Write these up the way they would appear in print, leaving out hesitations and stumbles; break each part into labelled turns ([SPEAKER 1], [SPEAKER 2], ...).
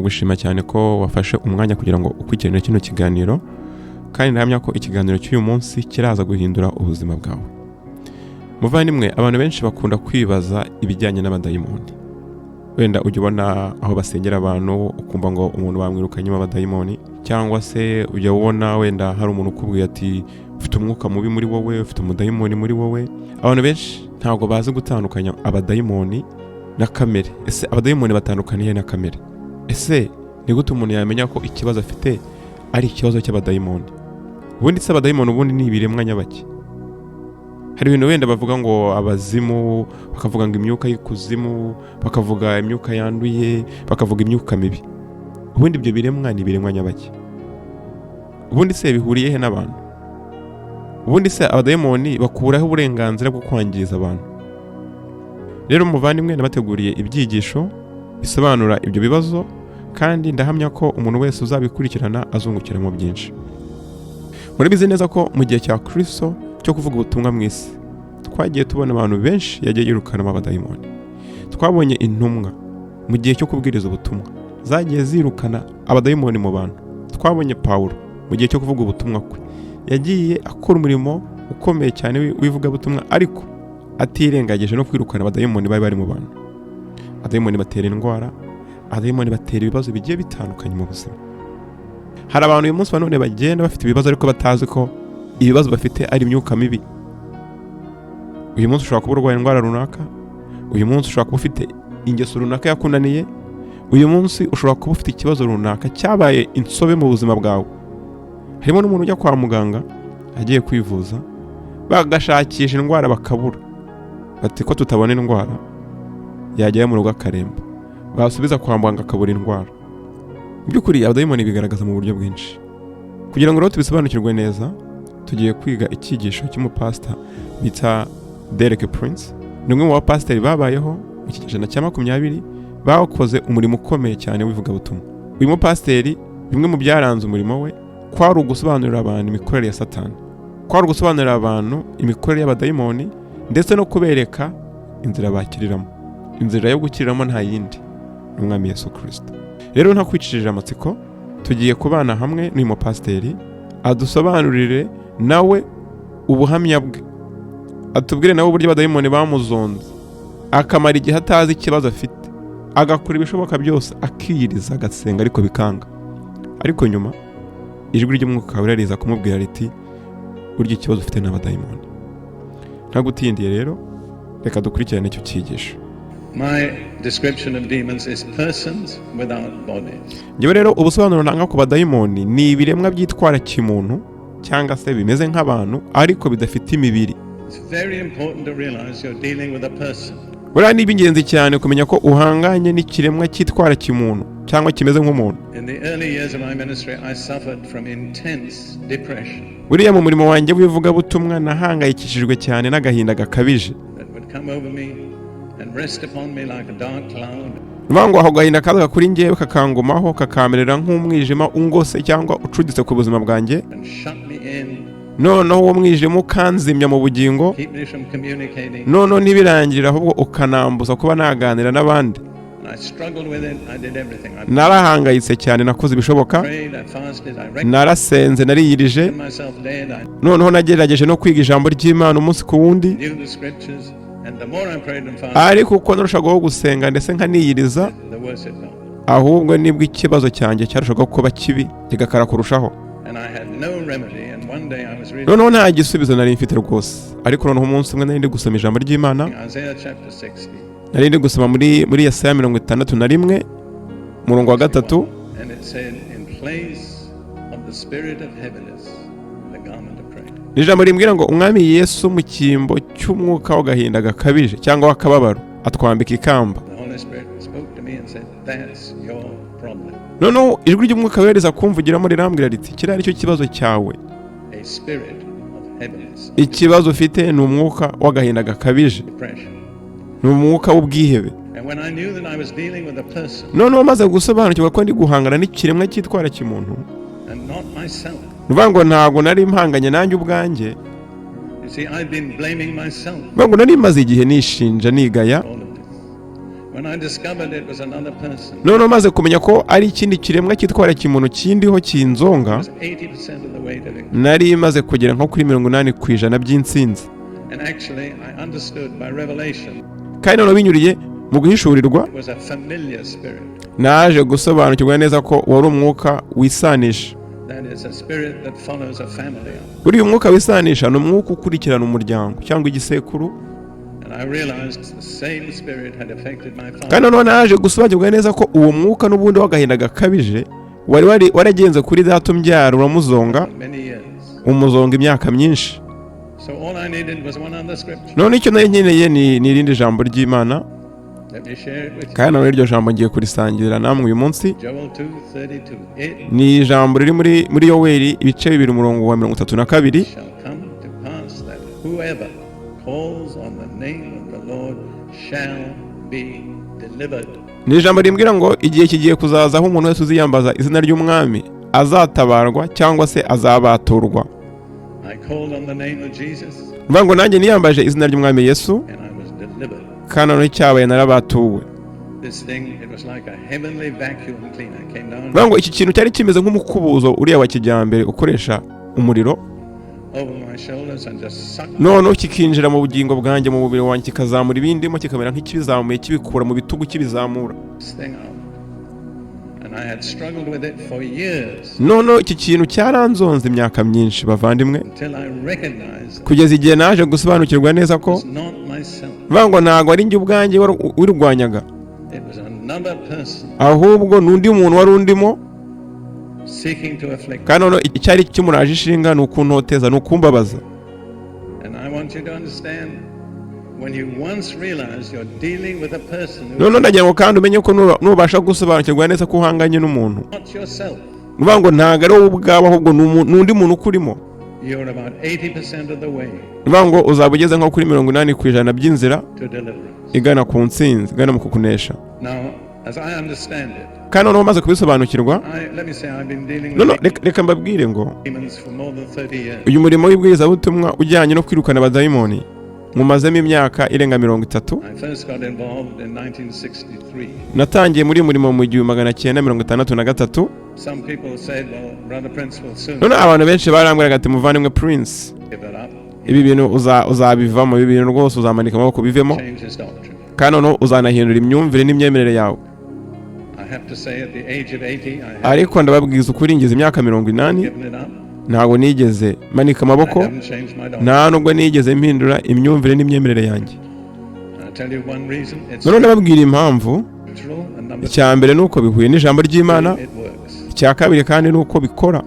[SPEAKER 1] Ndagushima cyane ko wafashe umwanya kugira ngo ukurikirane kino kiganiro, kandi ndahamya ko ikiganiro cy'uyu munsi kiraza guhindura ubuzima bwawe. Muvandimwe, abantu benshi bakunda kwibaza ibijyanye n'abadayimoni. Wenda ujya ubona aho basengera abantu, ukumva ngo umuntu bamwirukanyemo abadayimoni, cyangwa se ujya ubona wenda hari umuntu ukubwiye ati: "Ufite umwuka mubi muri wowe, ufite umudayimoni muri wowe." Abantu benshi ntabwo bazi gutandukanya abadayimoni na kamere. Ese abadayimoni batandukaniye na kamere? Ese ni gute umuntu yamenya ko ikibazo afite ari ikibazo cy'abadayimoni? Ubundi se abadayimoni ubundi ni ibiremwa nyabaki? Hari ibintu wenda bavuga ngo abazimu, bakavuga ngo imyuka y'ikuzimu, bakavuga imyuka yanduye, bakavuga imyuka mibi. Ubundi ibyo biremwa ni ibiremwa nyabaki? Ubundi se bihuriye he n'abantu? Ubundi se abadayimoni bakuraho uburenganzira bwo kwangiza abantu? Rero muvandimwe, nabateguriye ibyigisho bisobanura ibyo bibazo, kandi ndahamya ko umuntu wese uzabikurikirana azungukiramo byinshi. Murabizi neza ko mu gihe cya Kristo cyo kuvuga ubutumwa mu isi, twagiye tubona abantu benshi yagiye yirukanamo abadayimoni. Twabonye intumwa mu gihe cyo kubwiriza ubutumwa zagiye zirukana abadayimoni mu bantu. Twabonye Pawulo mu gihe cyo kuvuga ubutumwa kwe, yagiye akora umurimo ukomeye cyane w'ivugabutumwa, ariko atirengagije no kwirukana abadayimoni bari bari mu bantu. Abadayimoni batera indwara, abadayimoni batera ibibazo bigiye bitandukanye mu buzima. Hari abantu uyu munsi wa none bagenda bafite ibibazo, ariko batazi ko ibibazo bafite ari imyuka mibi. Uyu munsi ushobora kuba urwaye indwara runaka, uyu munsi ushobora kuba ufite ingeso runaka yakunaniye, uyu munsi ushobora kuba ufite ikibazo runaka cyabaye insobe mu buzima bwawe. Harimo n'umuntu ujya kwa muganga agiye kwivuza, bagashakisha indwara bakabura, bati: "Ko tutabona indwara?" Yagera mu rugo akaremba, basubiza kwa muganga akabura indwara. Mu by'ukuri abadayimoni bigaragaza mu buryo bwinshi. Kugira ngo rero tubisobanukirwe neza, tugiye kwiga icyigisho cy'umupasita bita Derek Prince. Ni umwe mu bapasiteri babayeho mu kinyejana cya 20, bakoze umurimo ukomeye cyane w'ivugabutumwa. Uyu mupasiteri, bimwe mu byaranze umurimo we kwari ugusobanurira abantu imikorere ya Satani, kwari ugusobanurira abantu imikorere y'abadayimoni, ndetse no kubereka inzira bakiriramo. Inzira yo gukiriramo nta yindi, ni Umwami Yesu Kirisito. Rero ntakwicishije amatsiko, tugiye kubana hamwe n'uyu mupasiteri, adusobanurire nawe ubuhamya bwe, atubwire nawe uburyo abadayimoni bamuzonze, akamara igihe atazi ikibazo afite, agakora ibishoboka byose, akiyiriza, agasenga, ariko bikanga. Ariko nyuma ijwi ry'Umwuka Wera riza kumubwira riti: "Burya ikibazo ufite ni abadayimoni." Ntagutindiye rero, reka dukurikirane icyo cyigisho.
[SPEAKER 2] My description of demons is persons without bodies.
[SPEAKER 1] Njyewe rero ubusobanuro ntanga ku badayimoni ni ibiremwa byitwara kimuntu, cyangwa se bimeze nk'abantu, ariko bidafite imibiri.
[SPEAKER 2] It's very important to realize you're dealing with a person.
[SPEAKER 1] Buriya ni iby'ingenzi cyane kumenya ko uhanganye n'ikiremwa cyitwara kimuntu cyangwa kimeze nk'umuntu.
[SPEAKER 2] In the early years of my ministry, I suffered from intense depression
[SPEAKER 1] Buriya mu murimo wanjye w'ivugabutumwa nahangayikishijwe cyane n'agahinda gakabije
[SPEAKER 2] that would come over me and rest upon me like a dark cloud.
[SPEAKER 1] Ni ukuvuga ngo ako gahinda kazaga kuri njyewe, kakangumaho, kakamerera nk'umwijima ungose cyangwa ucuditse ku buzima bwanjye
[SPEAKER 2] and shut me in,
[SPEAKER 1] noneho uwo mwijima ukanzimya mu bugingo,
[SPEAKER 2] keep me from communicating.
[SPEAKER 1] noneho ntibirangirire, ahubwo ukanambuza kuba naganira n'abandi.
[SPEAKER 2] And I struggled with it. I did everything. I
[SPEAKER 1] Narahangayitse cyane, nakoze ibishoboka.
[SPEAKER 2] prayed, I fasted, I reckoned
[SPEAKER 1] Narasenze, nariyirije.
[SPEAKER 2] myself dead. I
[SPEAKER 1] Noneho nagerageje no kwiga ijambo ry'Imana umunsi ku wundi.
[SPEAKER 2] knew the scriptures. And the more I prayed and fasted,
[SPEAKER 1] Ariko uko narushagaho gusenga ndetse nkaniyiriza,
[SPEAKER 2] the worse it got.
[SPEAKER 1] ahubwo nibwo ikibazo cyanjye cyarushaga kuba kibi, kigakara kurushaho.
[SPEAKER 2] And I had no remedy. And one day I was reading
[SPEAKER 1] Noneho nta gisubizo nari mfite rwose. Ariko noneho umunsi umwe nari ndi gusoma ijambo ry'Imana.
[SPEAKER 2] Isaiah chapter 60.
[SPEAKER 1] Nari ndi gusoma muri Yesaya 61, umurongo wa 3.
[SPEAKER 2] And it said, "In place of the spirit of heaviness, the garment of praise."
[SPEAKER 1] Ni ijambo rimbwira ngo Umwami Yesu mu cyimbo cy'umwuka w'agahinda gakabije cyangwa w'akababaro atwambika ikamba.
[SPEAKER 2] The Holy Spirit spoke to me and said, "That's your problem."
[SPEAKER 1] Noneho ijwi ry'Umwuka Wera riza kumvugiramo, rirambwira riti: "Kiriya nicyo kibazo cyawe."
[SPEAKER 2] A spirit of heaviness,
[SPEAKER 1] Ikibazo ufite ni umwuka w'agahinda gakabije,
[SPEAKER 2] depression.
[SPEAKER 1] ni umwuka w'ubwihebe.
[SPEAKER 2] And when I knew that I was dealing with a person
[SPEAKER 1] Noneho maze gusobanukirwa ko ndi guhangana n'ikiremwa cyitwara kimuntu
[SPEAKER 2] and not myself,
[SPEAKER 1] ni ukuvuga ngo ntabwo nari mpanganye nanjye ubwanjye.
[SPEAKER 2] you see, I've been blaming myself
[SPEAKER 1] Ni ukuvuga ngo nari maze igihe nishinja, nigaya.
[SPEAKER 2] for all of this. When I discovered it was another person,
[SPEAKER 1] Noneho maze kumenya ko ari ikindi kiremwa cyitwara kimuntu kindiho kinzonga,
[SPEAKER 2] I was 80% of the way to victory.
[SPEAKER 1] nari maze kugera nko kuri 80% by'intsinzi.
[SPEAKER 2] And actually, I understood by revelation
[SPEAKER 1] Kandi noneho binyuriye mu guhishurirwa,
[SPEAKER 2] it was a familiar spirit.
[SPEAKER 1] naje gusobanukirwa neza ko wari umwuka wisanisha.
[SPEAKER 2] That is a spirit that follows a family.
[SPEAKER 1] Buriya umwuka wisanisha ni umwuka ukurikirana umuryango cyangwa igisekuru.
[SPEAKER 2] And I realized the same spirit had affected my
[SPEAKER 1] Kandi
[SPEAKER 2] father.
[SPEAKER 1] noneho naje gusobanukirwa neza ko uwo mwuka n'ubundi w'agahinda gakabije wari waragenze kuri data umbyara, uramuzonga,
[SPEAKER 2] For many years.
[SPEAKER 1] umuzonga imyaka myinshi.
[SPEAKER 2] So all I needed was one other scripture.
[SPEAKER 1] None icyo nari nkeneye ni irindi jambo ry'Imana.
[SPEAKER 2] Let me share it with you.
[SPEAKER 1] Kandi noneho iryo jambo ngiye kurisangira namwe uyu munsi.
[SPEAKER 2] Joel 2:32. It
[SPEAKER 1] Ni ijambo riri muri Yoweri ibice 2, umurongo wa 32.
[SPEAKER 2] shall come to pass that whoever calls on the name of the Lord shall be delivered.
[SPEAKER 1] Ni ijambo rimbwira ngo igihe kigiye kuzaza aho umuntu wese uziyambaza izina ry'Umwami azatabarwa cyangwa se azabaturwa.
[SPEAKER 2] I called on the name of Jesus
[SPEAKER 1] Mvuga ngo nanjye niyambaje izina ry'Umwami Yesu,
[SPEAKER 2] and I was delivered.
[SPEAKER 1] kandi noneho icyabaye narabatuwe.
[SPEAKER 2] This thing, it was like a heavenly vacuum cleaner came down
[SPEAKER 1] Mvuga ngo iki kintu cyari kimeze nk'umukubuzo uriya wa kijyambere ukoresha umuriro,
[SPEAKER 2] over my shoulders and just sucked
[SPEAKER 1] noneho kikinjira mu bugingo bwanjye, mu mubiri wanjye, kikazamura ibindimo, kikamera nk'ikibizamuye, kibikura mu bitugu kibizamura.
[SPEAKER 2] this thing out. And I had struggled with it for years
[SPEAKER 1] Noneho iki kintu cyaranzonze imyaka myinshi, bavandimwe,
[SPEAKER 2] until I recognized
[SPEAKER 1] kugeza igihe naje gusobanukirwa neza ko
[SPEAKER 2] it was not myself.
[SPEAKER 1] mvuga ngo ntabwo ari njye ubwanjye wirwanyaga,
[SPEAKER 2] It was another person
[SPEAKER 1] ahubwo n'undi muntu wari undimo
[SPEAKER 2] seeking to afflict.
[SPEAKER 1] Kandi noneho icyari kimuraje ishinga ni ukuntoteza, ni ukumbabaza.
[SPEAKER 2] And I want you to understand, when you once realize you're dealing with a person who
[SPEAKER 1] Noneho ndagira ngo kandi umenye ko nubasha gusobanukirwa neza ko uhanganye n'umuntu,
[SPEAKER 2] is not yourself,
[SPEAKER 1] ni ukuvuga ngo ntabwo ari wowe ubwawe, ahubwo ni undi muntu ukurimo,
[SPEAKER 2] you're about 80% of the way
[SPEAKER 1] ni ukuvuga ngo uzaba ugeze nko kuri 80% by'inzira
[SPEAKER 2] to deliverance.
[SPEAKER 1] igana ku ntsinzi, igana mu kukunesha.
[SPEAKER 2] Now, as I understand it,
[SPEAKER 1] Kandi noneho umaze kubisobanukirwa,
[SPEAKER 2] let me say I've been dealing
[SPEAKER 1] noneho
[SPEAKER 2] with
[SPEAKER 1] reka mbabwire ngo
[SPEAKER 2] demons for more than 30 years.
[SPEAKER 1] uyu murimo w'ibwirizabutumwa ujyanye no kwirukana abadayimoni mumazemo imyaka irenga 30.
[SPEAKER 2] I first got involved in 1963.
[SPEAKER 1] Natangiye muri uyu murimo mu 1963.
[SPEAKER 2] Some people said, "Well, Brother Prince will soon
[SPEAKER 1] Noneho abantu benshi barambwiraga ati: "Muvandimwe Prince,
[SPEAKER 2] give it up,
[SPEAKER 1] ibi bintu uzabivamo, ibi bintu rwose uzamanika amaboko bivemo,
[SPEAKER 2] change his doctrine."
[SPEAKER 1] kandi noneho uzanahindura imyumvire n'imyemerere yawe."
[SPEAKER 2] I have to say, at the age of 80, I haven't
[SPEAKER 1] Ariko ndababwiza ukuri, ngeze imyaka 80,
[SPEAKER 2] given it up.
[SPEAKER 1] ntabwo nigeze manika amaboko,
[SPEAKER 2] I haven't changed my doctrine.
[SPEAKER 1] nta nubwo nigeze mpindura imyumvire n'imyemerere yanjye.
[SPEAKER 2] I'll tell you one reason. It's
[SPEAKER 1] Noneho ndababwira impamvu.
[SPEAKER 2] scriptural, and number
[SPEAKER 1] Icya mbere ni uko bihuye n'ijambo ry'Imana.
[SPEAKER 2] two, it works.
[SPEAKER 1] Icya kabiri kandi ni uko bikora.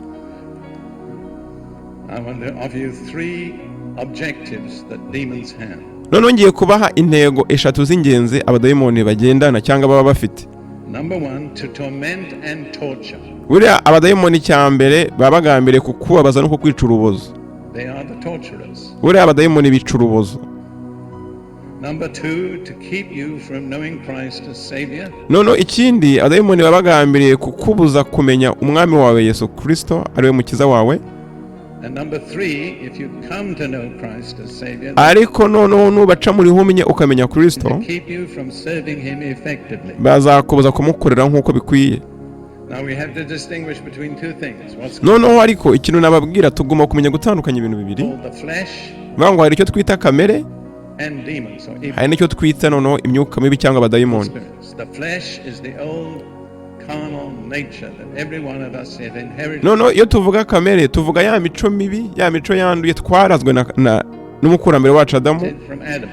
[SPEAKER 2] I want to offer you three objectives that demons have.
[SPEAKER 1] Noneho ngiye kubaha intego eshatu z'ingenzi abadayimoni bagendana cyangwa baba bafite.
[SPEAKER 2] Number one, to torment and torture.
[SPEAKER 1] Buriya abadayimoni icya mbere baba bagambiriye kukubabaza no kukwica urubozo.
[SPEAKER 2] They are the torturers.
[SPEAKER 1] Buriya abadayimoni bica urubozo.
[SPEAKER 2] Number two, to keep you from knowing Christ as Savior.
[SPEAKER 1] Noneho ikindi, abadayimoni baba bagambiriye kukubuza kumenya Umwami wawe Yesu Kirisito ariwe Mukiza wawe.
[SPEAKER 2] And number three, if you come to know Christ as Savior,
[SPEAKER 1] Ariko noneho nubaca muri humye ukamenya Kirisito,
[SPEAKER 2] to keep you from serving Him effectively.
[SPEAKER 1] bazakubuza kumukorera nk'uko bikwiye.
[SPEAKER 2] Now we have to distinguish between two things. What's
[SPEAKER 1] Noneho ariko ikintu nababwira, tugomba kumenya gutandukanya ibintu bibiri.
[SPEAKER 2] called the flesh
[SPEAKER 1] Bivuga ngo hari icyo twita kamere,
[SPEAKER 2] and demons or evil
[SPEAKER 1] hari n'icyo twita noneho imyuka mibi cyangwa abadayimoni.
[SPEAKER 2] spirits. The flesh is the old carnal nature that every one of us have inherited
[SPEAKER 1] Noneho iyo tuvuga kamere, tuvuga ya mico mibi, ya mico yanduye twarazwe na n'umukurambere wacu Adamu.
[SPEAKER 2] from Adam.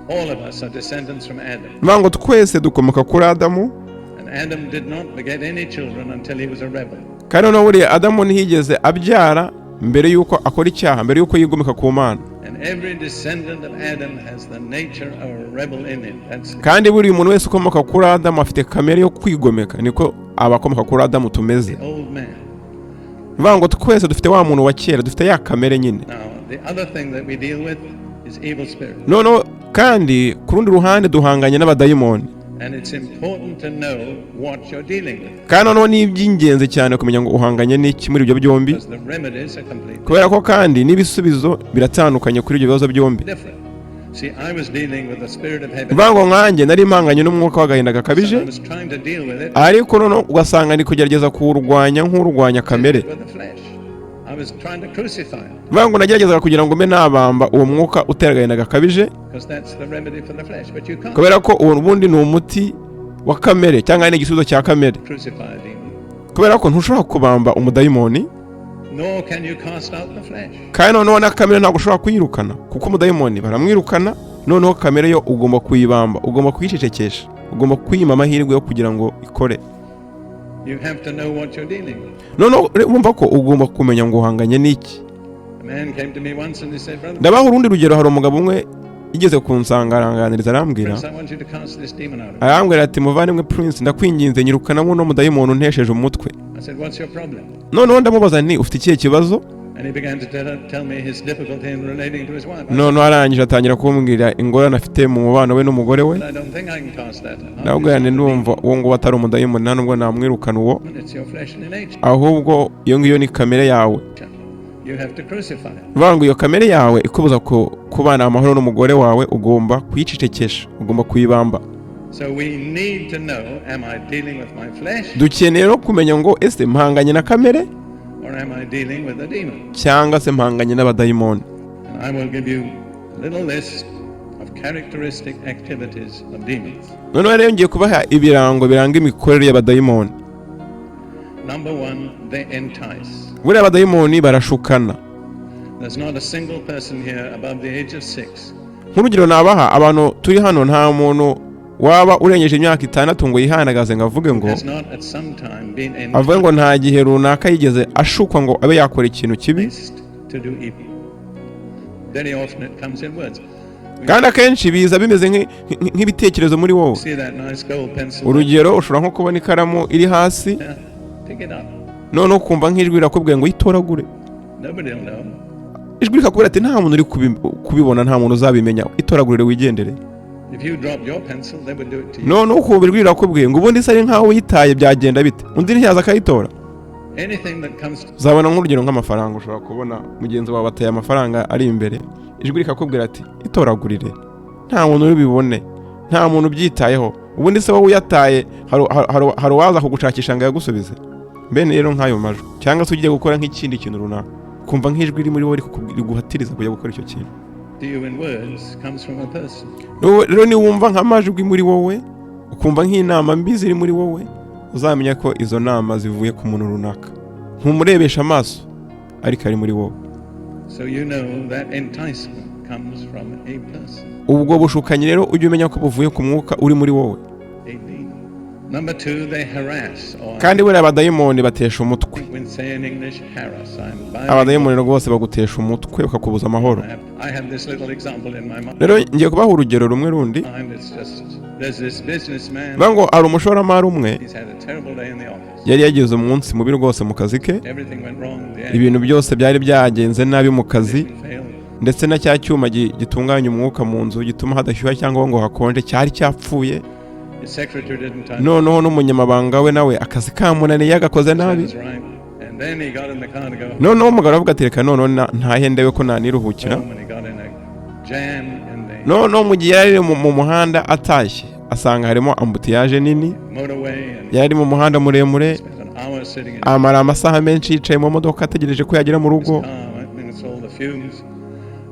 [SPEAKER 2] All of us are descendants from Adam.
[SPEAKER 1] Bivuga ngo twese dukomoka kuri Adamu.
[SPEAKER 2] And Adam did not beget any children until he was a rebel.
[SPEAKER 1] Kandi noneho buriya Adamu ntiyigeze abyara mbere y'uko akora icyaha, mbere y'uko yigomeka ku Mana.
[SPEAKER 2] And every descendant of Adam has the nature of a rebel in him. That's
[SPEAKER 1] Kandi buriya umuntu wese ukomoka kuri Adamu afite kamere yo kwigomeka, niko abakomoka kuri Adamu tumeze.
[SPEAKER 2] The old man.
[SPEAKER 1] Bivuga ngo twese dufite wa muntu wa kera, dufite ya kamere nyine.
[SPEAKER 2] Now, the other thing that we deal with is evil spirits.
[SPEAKER 1] Noneho kandi ku rundi ruhande duhanganye n'abadayimoni.
[SPEAKER 2] And it's important to know what you're dealing with
[SPEAKER 1] Kandi noneho ni iby'ingenzi cyane kumenya ngo uhanganye n'iki muri ibyo byombi,
[SPEAKER 2] because the remedies are completely
[SPEAKER 1] kubera ko kandi n'ibisubizo biratandukanye kuri ibyo bibazo byombi.
[SPEAKER 2] different. See, I was dealing with the spirit of heaven.
[SPEAKER 1] Bivuga ngo nkanjye nari mpanganye n'umwuka w'agahinda gakabije,
[SPEAKER 2] So I was trying to deal with it
[SPEAKER 1] ariko noneho ugasanga ni kugerageza kuwurwanya nk'urwanya kamere.
[SPEAKER 2] with the flesh. I was trying to crucify it
[SPEAKER 1] Bivuga ngo nageragezaga kugira ngo mbe nabamba uwo mwuka utera agahinda gakabije,
[SPEAKER 2] because that's the remedy for the flesh. But you can't
[SPEAKER 1] kubera ko uwo ubundi ni umuti wa kamere cyangwa ni igisubizo cya kamere,
[SPEAKER 2] crucify a demon,
[SPEAKER 1] kubera ko ntushobora kubamba umudayimoni,
[SPEAKER 2] nor can you cast out the flesh.
[SPEAKER 1] Kandi noneho na kamere ntabwo ushobora kuyirukana, kuko umudayimoni baramwirukana. Noneho kamere yo ugomba kuyibamba, ugomba kuyicecekesha, ugomba kuyima amahirwe yo kugira ngo ikore.
[SPEAKER 2] You have to know what you're dealing with.
[SPEAKER 1] Noneho wumva ko ugomba kumenya ngo uhanganye n'iki.
[SPEAKER 2] A man came to me once and he said, "Brother
[SPEAKER 1] Ndabaha urundi rugero. Hari umugabo umwe yigeze kunsanga, aranganiriza, arambwira,
[SPEAKER 2] Prince, I want you to cast this demon out of me."
[SPEAKER 1] arambwira ati: "Muvandimwe Prince, ndakwinginze, nyirukanamo uno mudayimoni untesheje umutwe."
[SPEAKER 2] I said, "What's your problem?"
[SPEAKER 1] Noneho ndamubaza nti: "Ufite ikihe kibazo?"
[SPEAKER 2] And he began to tell me his difficulty in relating to his wife. I
[SPEAKER 1] Noneho arangije atangira kumbwira ingorane afite mu mubano we n'umugore we.
[SPEAKER 2] said, "I don't think I can cast that out.
[SPEAKER 1] Ndabwira nti: "Ndumva uwo nguwo atari umudayimoni, nta nubwo namwirukana uwo,
[SPEAKER 2] It's your fleshly nature.
[SPEAKER 1] ahubwo iyo ngiyo ni kamere yawe."
[SPEAKER 2] You have to crucify it."
[SPEAKER 1] Bivuga ngo iyo kamere yawe ikubuza kubana amahoro n'umugore wawe, ugomba kuyicecekesha, ugomba kuyibamba.
[SPEAKER 2] So we need to know, am I dealing with my flesh
[SPEAKER 1] Dukeneye no kumenya ngo ese mpanganye na kamere
[SPEAKER 2] or am I dealing with a demon?
[SPEAKER 1] cyangwa se mpanganye n'abadayimoni?
[SPEAKER 2] And I will give you a little list of characteristic activities of demons.
[SPEAKER 1] Noneho rero ngiye kubaha ibirango biranga imikorere y'abadayimoni.
[SPEAKER 2] Number one, they entice.
[SPEAKER 1] Buriya abadayimoni barashukana.
[SPEAKER 2] There's not a single person here above the age of 6
[SPEAKER 1] Nk'urugero nabaha, abantu turi hano, nta muntu waba urengeje imyaka 6 ngo yihandagaze ngo avuge ngo
[SPEAKER 2] has not at some time been
[SPEAKER 1] avuge ngo nta gihe runaka yigeze ashukwa ngo abe yakora ikintu kibi.
[SPEAKER 2] enticed to do evil. Very often it comes in words. We
[SPEAKER 1] Kandi akenshi biza bimeze nk'ibitekerezo muri wowe.
[SPEAKER 2] see that nice gold pencil.
[SPEAKER 1] Urugero, ushobora nko kubona ikaramu iri hasi,
[SPEAKER 2] Yeah, pick it up.
[SPEAKER 1] noneho ukumva nk'ijwi rirakubwiye ngo yitoragure.
[SPEAKER 2] Nobody will know.
[SPEAKER 1] Ijwi rikakubwira ati: "Nta muntu uri kubibona, nta muntu uzabimenya, itoragurire wigendere."
[SPEAKER 2] If you dropped your pencil, they would do it to you.
[SPEAKER 1] Noneho ukumva ijwi rirakubwiye ngo: "Ubundi se ari nkaho uyitaye byagenda bite? Undi ntiyaza akayitora?"
[SPEAKER 2] Anything that comes
[SPEAKER 1] Uzabona nk'urugero nk'amafaranga, ushobora kubona mugenzi wawe ateye amafaranga ari imbere, ijwi rikakubwira ati: "Itoragurire, nta muntu uri bubibone, nta muntu ubyitayeho. Ubundi se wowe uyataye hari uwaza kugushakisha ngo ayagusubize?" Mbene rero nk'ayo majwi, cyangwa se ugiye gukora nk'ikindi kintu runaka, kumva nk'ijwi riri muri wowe riguhatiriza kujya gukora icyo kintu.
[SPEAKER 2] To you in words comes from a person.
[SPEAKER 1] Rero niwumva nk'amajwi muri wowe, ukumva nk'inama mbi ziri muri wowe, uzamenya ko izo nama zivuye ku muntu runaka. Ntumurebesha amaso, ariko ari muri wowe.
[SPEAKER 2] So you know that enticement comes from a person,
[SPEAKER 1] Ubwo bushukanyi rero ujye umenya ko buvuye ku mwuka uri muri wowe.
[SPEAKER 2] a demon. Number two, they harass, or
[SPEAKER 1] Kandi buriya abadayimoni batesha umutwe.
[SPEAKER 2] we say in English, harass. I'm bilingual.
[SPEAKER 1] Abadayimoni rwose bagutesha umutwe, bakakubuza amahoro.
[SPEAKER 2] I have this little example in my mind.
[SPEAKER 1] Rero ngiye kubaha urugero rumwe rundi.
[SPEAKER 2] It's just, there's this businessman.
[SPEAKER 1] Bivuga ngo hari umushoramari umwe
[SPEAKER 2] He's had a terrible day in the office.
[SPEAKER 1] yari yagize umunsi mubi rwose mu kazi ke.
[SPEAKER 2] Everything went wrong. The
[SPEAKER 1] Ibintu byose byari byagenze nabi mu kazi,
[SPEAKER 2] failed.
[SPEAKER 1] ndetse na cya cyuma gitunganya umwuka mu nzu, gituma hadashyuha cyangwa ngo hakonje, cyari cyapfuye.
[SPEAKER 2] His secretary didn't type.
[SPEAKER 1] Noneho n'umunyamabanga we nawe akazi kamunaniye, yagakoze nabi.
[SPEAKER 2] Was right. And then he got in the car to go
[SPEAKER 1] Noneho umugabo aravuga ati: "Reka noneho ntahe ndebe ko naniruhukira."
[SPEAKER 2] home, and he got in a jam in the
[SPEAKER 1] Noneho mu gihe yari ari mu muhanda atashye, asanga harimo embouteillage nini.
[SPEAKER 2] motorway and
[SPEAKER 1] Yari ari mu muhanda muremure,
[SPEAKER 2] spent an hour sitting in
[SPEAKER 1] amara amasaha menshi yicaye mu modoka ategereje ko yagera mu
[SPEAKER 2] his
[SPEAKER 1] rugo.
[SPEAKER 2] car, and it's all the fumes.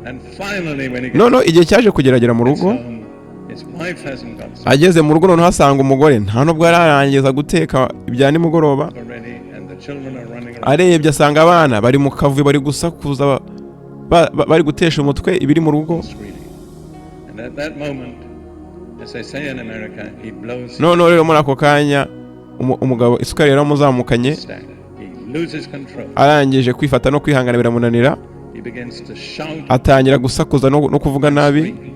[SPEAKER 2] And finally, when he gets
[SPEAKER 1] Noneho igihe cyaje kugeragera mu rugo,
[SPEAKER 2] home, his wife hasn't got
[SPEAKER 1] ageze mu rugo noneho asanga umugore nta nubwo ararangiza guteka ibya nimugoroba.
[SPEAKER 2] supper ready, and the children are running around
[SPEAKER 1] Arebye asanga abana bari mu kavuyo, bari gusakuza, bari gutesha umutwe ibiri mu rugo.
[SPEAKER 2] screaming. And at that moment, as they say in America, he blows
[SPEAKER 1] Noneho rero muri ako kanya umugabo isukari yaramuzamukanye.
[SPEAKER 2] his stack. He loses control.
[SPEAKER 1] Arangije kwifata no kwihangana biramunanira.
[SPEAKER 2] He begins to shout,
[SPEAKER 1] Atangira gusakuza no kuvuga nabi.
[SPEAKER 2] scream.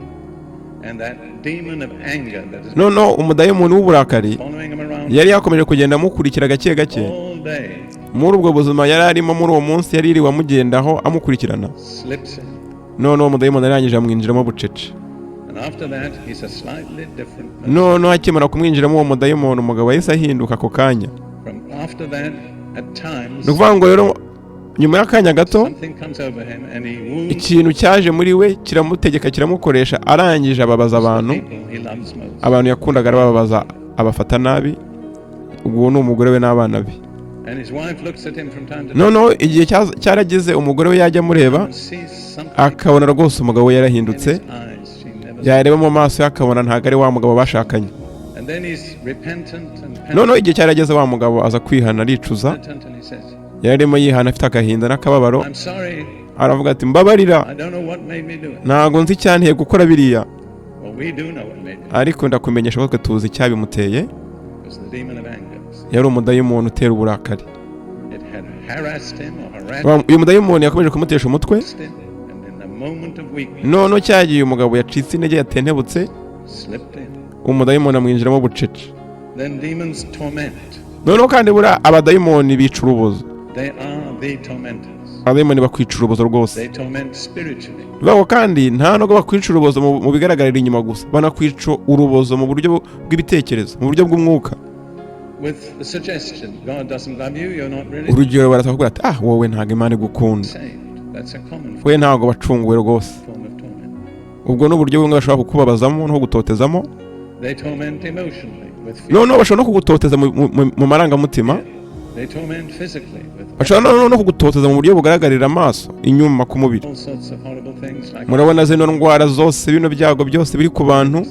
[SPEAKER 2] And that demon of anger that has been
[SPEAKER 1] Noneho umudayimoni w'uburakari
[SPEAKER 2] following him around
[SPEAKER 1] yari yakomeje kugenda amukurikira gake gake
[SPEAKER 2] all day
[SPEAKER 1] muri ubwo buzima yari arimo, muri uwo munsi yari yiriwe amugendaho, amukurikirana.
[SPEAKER 2] slips in.
[SPEAKER 1] Noneho umudayimoni arangije amwinjiramo bucece.
[SPEAKER 2] And after that, he's a slightly different person.
[SPEAKER 1] Noneho akimara kumwinjiramo uwo mudayimoni, umugabo yahise ahinduka ako kanya.
[SPEAKER 2] From after that, at times,
[SPEAKER 1] Ni ukuvuga ngo rero Nyuma y'akanya gato,
[SPEAKER 2] something comes over him and he wounds
[SPEAKER 1] ikintu cyaje muri we kiramutegeka, kiramukoresha, arangije ababaza abantu
[SPEAKER 2] the people he loves most.
[SPEAKER 1] Abantu yakundaga arababaza, abafata nabi. Ubwo ni umugore we n'abana be.
[SPEAKER 2] And his wife looks at him from time to time
[SPEAKER 1] Noneho igihe cyarageze, umugore we yajya amureba
[SPEAKER 2] and sees something
[SPEAKER 1] akabona rwose umugabo we
[SPEAKER 2] in
[SPEAKER 1] yarahindutse.
[SPEAKER 2] his eyes she never
[SPEAKER 1] Yareba mu maso ye akabona ntabwo ari wa mugabo bashakanye.
[SPEAKER 2] And then he's repentant and
[SPEAKER 1] Noneho igihe cyarageze, wa mugabo aza kwihana, aricuza.
[SPEAKER 2] penitent, and he says,
[SPEAKER 1] Yari arimo yihana afite agahinda n'akababaro.
[SPEAKER 2] "I'm sorry,
[SPEAKER 1] Aravuga ati: "Mbabarira,
[SPEAKER 2] I don't know what made me do it."
[SPEAKER 1] ntabwo nzi icyanteye gukora biriya."
[SPEAKER 2] Well, we do know what made him.
[SPEAKER 1] Ariko ndakumenyesha ko twe tuzi icyabimuteye.
[SPEAKER 2] It was the demon of anger.
[SPEAKER 1] Yari umudayimoni utera uburakari.
[SPEAKER 2] It had harassed him or harassed
[SPEAKER 1] Uyu mudayimoni yakomeje kumutesha umutwe.
[SPEAKER 2] him, and in the moment of weakness,
[SPEAKER 1] Noneho cyagiye umugabo yacitse intege, yatentebutse,
[SPEAKER 2] slipped in.
[SPEAKER 1] umudayimoni amwinjiramo bucece.
[SPEAKER 2] Then demons torment.
[SPEAKER 1] Noneho kandi buriya abadayimoni bica urubozo.
[SPEAKER 2] They are the tormentors.
[SPEAKER 1] Abadayimoni bakwica urubozo rwose.
[SPEAKER 2] They torment spiritually.
[SPEAKER 1] Bivuga ngo kandi nta nubwo bakwica urubozo mu bigaragarira inyuma gusa, banakwica urubozo mu buryo bw'ibitekerezo, mu buryo bw'umwuka.
[SPEAKER 2] With the suggestion, God doesn't love you, you're not really
[SPEAKER 1] Urugero, baraza bakubwira ati: "Ah, wowe ntabwo Imana igukunda,
[SPEAKER 2] saved." That's a common
[SPEAKER 1] we ntabwo wacunguwe rwose."
[SPEAKER 2] form of torment.
[SPEAKER 1] Ubwo ni uburyo bumwe bashobora kukubabazamo no kugutotezamo.
[SPEAKER 2] They torment emotionally with fear.
[SPEAKER 1] Noneho bashobora no kugutoteza mu marangamutima.
[SPEAKER 2] They torment physically with
[SPEAKER 1] Bashobora noneho no kugutoteza mu buryo bugaragarira amaso inyuma ku mubiri.
[SPEAKER 2] all sorts of horrible things like
[SPEAKER 1] Murabona zino ndwara zose, bino byago byose biri ku bantu,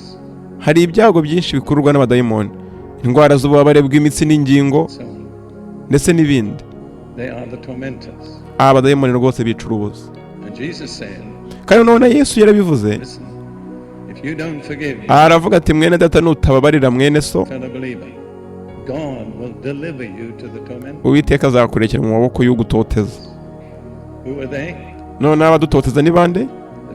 [SPEAKER 1] hari ibyago byinshi bikururwa n'abadayimoni, indwara z'ububabare bw'imitsi n'ingingo
[SPEAKER 2] so on.
[SPEAKER 1] ndetse n'ibindi.
[SPEAKER 2] They are the tormentors.
[SPEAKER 1] Aba badayimoni rwose bica urubozo.
[SPEAKER 2] And Jesus said,
[SPEAKER 1] Kandi none Yesu yarabivuze.
[SPEAKER 2] "Listen, if you don't forgive your
[SPEAKER 1] Aravuga ati: "Mwene data, nutababarira mwene so,
[SPEAKER 2] fellow believer, God will deliver you to the tormentors."
[SPEAKER 1] Uwiteka azakurekera mu maboko y'ugutoteza."
[SPEAKER 2] Who are they?
[SPEAKER 1] None abadutoteza ni bande?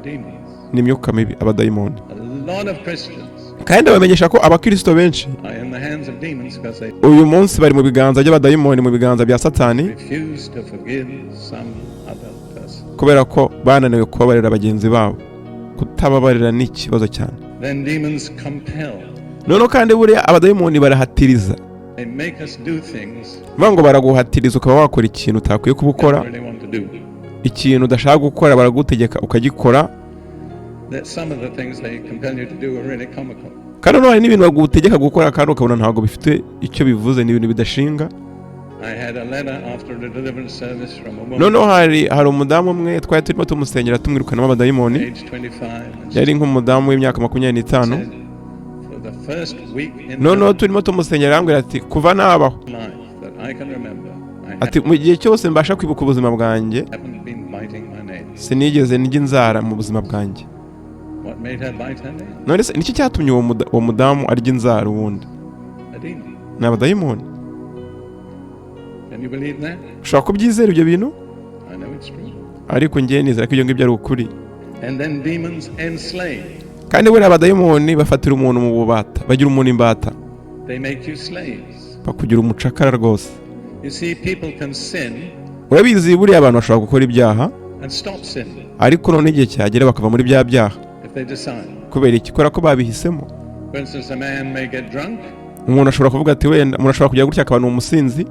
[SPEAKER 2] The demons.
[SPEAKER 1] Ni imyuka mibi, abadayimoni.
[SPEAKER 2] A lot of Christians
[SPEAKER 1] Kandi bamenyesha ko abakirisito benshi
[SPEAKER 2] are in the hands of demons because they
[SPEAKER 1] uyu munsi bari mu biganza by'abadayimoni, mu biganza bya Satani,
[SPEAKER 2] refuse to forgive some other person.
[SPEAKER 1] kubera ko bananiwe kubabarira bagenzi babo. Kutababarira ni ikibazo cyane.
[SPEAKER 2] Then demons compel.
[SPEAKER 1] Noneho kandi buriya abadayimoni barahatiriza.
[SPEAKER 2] They make us do things
[SPEAKER 1] Bivuga ngo baraguhatiriza ukaba wakora ikintu utakwiye kuba ukora.
[SPEAKER 2] we don't really want to do.
[SPEAKER 1] Ikintu udashaka gukora baragutegeka ukagikora.
[SPEAKER 2] That some of the things they compel you to do are really comical.
[SPEAKER 1] Kandi noneho hari n'ibintu bagutegeka gukora kandi ukabona ntabwo bifite icyo bivuze, ni ibintu bidashinga.
[SPEAKER 2] I had a letter after the deliverance service from a woman
[SPEAKER 1] Noneho hari umudamu umwe twari turimo tumusengera, tumwirukanamo abadayimoni.
[SPEAKER 2] age 25, and she
[SPEAKER 1] Yari nk'umudamu w'imyaka 25.
[SPEAKER 2] said, "For the first week in
[SPEAKER 1] Noneho
[SPEAKER 2] my
[SPEAKER 1] turimo tumusengera, arambwira ati: "Kuva nabaho,"
[SPEAKER 2] life that I can remember, I
[SPEAKER 1] ati: "Mu gihe cyose mbasha kwibuka ubuzima bwanjye,
[SPEAKER 2] haven't been biting my nails."
[SPEAKER 1] sinigeze ndya inzara mu buzima bwanjye."
[SPEAKER 2] What made her bite her nails?
[SPEAKER 1] None se niki cyatumye uwo mudamu arya inzara ubundi?
[SPEAKER 2] A demon.
[SPEAKER 1] Ni abadayimoni.
[SPEAKER 2] Can you believe that?
[SPEAKER 1] Ushobora kubyizera ibyo bintu?
[SPEAKER 2] I know it's true.
[SPEAKER 1] Ariko njye nizera ko ibyo ngibyo ari ukuri.
[SPEAKER 2] And then demons enslave.
[SPEAKER 1] Kandi buriya abadayimoni bafatira umuntu mu bubata, bagira umuntu imbata.
[SPEAKER 2] They make you slaves.
[SPEAKER 1] Bakugira umucakara rwose.
[SPEAKER 2] You see, people can sin
[SPEAKER 1] Urabizi, buriya abantu bashobora gukora ibyaha
[SPEAKER 2] and stop sinning
[SPEAKER 1] ariko none igihe cyagera bakava muri bya byaha.
[SPEAKER 2] If they decide.
[SPEAKER 1] Kubera iki? Kubera ko babihisemo.
[SPEAKER 2] For instance, a man may get drunk
[SPEAKER 1] Umuntu ashobora kuvuga ati wenda umuntu ashobora kujya gutya akaba ni umusinzi,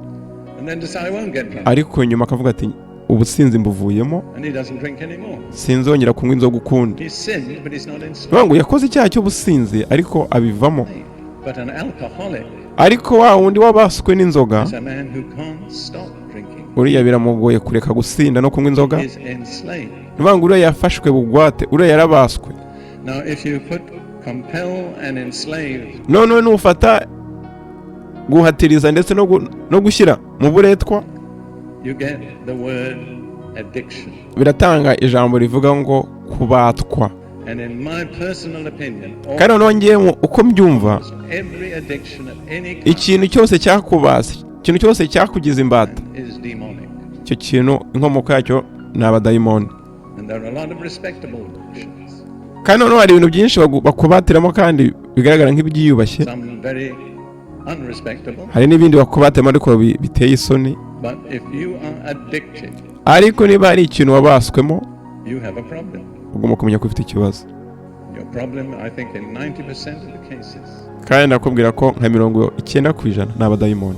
[SPEAKER 2] and then decide, "I won't get drunk."
[SPEAKER 1] ariko nyuma akavuga ati: "Ubusinzi mbuvuyemo,
[SPEAKER 2] And he doesn't drink anymore.
[SPEAKER 1] sinzongera kunywa inzoga ukundi."
[SPEAKER 2] He's sinned, but he's not enslaved.
[SPEAKER 1] Bivuga ngo yakoze icyaha cy'ubusinzi ariko abivamo.
[SPEAKER 2] But an alcoholic
[SPEAKER 1] Ariko wa wundi wabaswe n'inzoga,
[SPEAKER 2] is a man who can't stop drinking.
[SPEAKER 1] uriya biramugoye kureka gusinda no kunywa inzoga.
[SPEAKER 2] He is enslaved.
[SPEAKER 1] Bivuga ngo uriya yafashwe bugwate, uriya yarabaswe.
[SPEAKER 2] Now, if you put compel and enslave
[SPEAKER 1] Noneho nufata guhatiriza ndetse no gushyira mu buretwa,
[SPEAKER 2] you get the word addiction.
[SPEAKER 1] biratanga ijambo rivuga ngo kubatwa.
[SPEAKER 2] And in my personal opinion,
[SPEAKER 1] Kandi noneho ngewe uko mbyumva,
[SPEAKER 2] almost every addiction of any kind
[SPEAKER 1] ikintu cyose cyakubase, ikintu cyose cyakugize imbata,
[SPEAKER 2] is demonic.
[SPEAKER 1] icyo kintu inkomoko yacyo ni abadayimoni.
[SPEAKER 2] And there are a lot of respectable addictions,
[SPEAKER 1] Kandi noneho hari ibintu byinshi bakubatiramo kandi bigaragara nk'ibyiyubashye.
[SPEAKER 2] Some very unrespectable.
[SPEAKER 1] Hari n'ibindi bakubatiramo ariko biteye isoni.
[SPEAKER 2] But if you are addicted,
[SPEAKER 1] Ariko niba hari ikintu wabaswemo,
[SPEAKER 2] you have a problem.
[SPEAKER 1] ugomba kumenya ko ufite ikibazo.
[SPEAKER 2] Your problem, I think, in 90% of the cases,
[SPEAKER 1] Kandi ndakubwira ko nka 90% ni abadayimoni.